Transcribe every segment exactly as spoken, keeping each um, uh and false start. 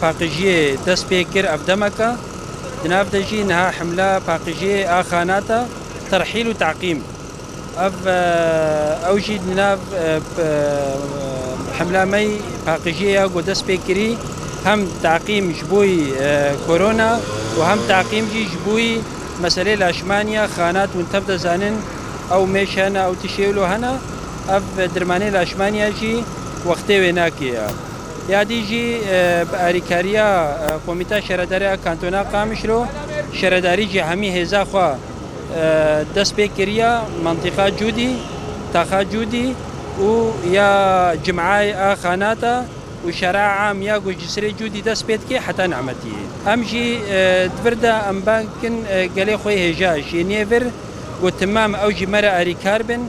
Paqijiyê dest pê kir ev demeke. Di nav de jî niha hemla paqijiyê a xanata terhîl û teqîm. Ev, e, ew jî di nav, e, p-, e, hemla me yî paqijiyê ya ku dest pê kirî, hem teqîm ji bo yî, e, korona û hem teqîm jî ji bo yî meselê laşmaniya xanat hûn tev de zanin, ew mêş hene, ew tiştê wilo hene, ev dirmanê laşmaniya jî wextê wê nake ya. Ya dî jî, e, bi arîkariya, e, Komîta Şaredarî ya Kantona Qamişlo, şaredarî jî hemî hêza xwe, e, dest pê kiriya mentiqa Cûdî, taxa Cûdî û ya cimay a xanata û şara am ya ku ji sirê Cûdî dest pê dike heta Nimetiyê. Em jî, e, di vir de em bankin, e, gelê xwe hêja şêniyê vir ku timam ew jî me re arîkar bin,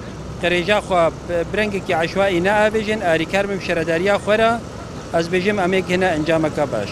qirêja xwe bi, bi rengekî eşwaî neavêjin, arîkar bin bi şaredariya xwe re. Ez bêjim em ê gihine encameke baş.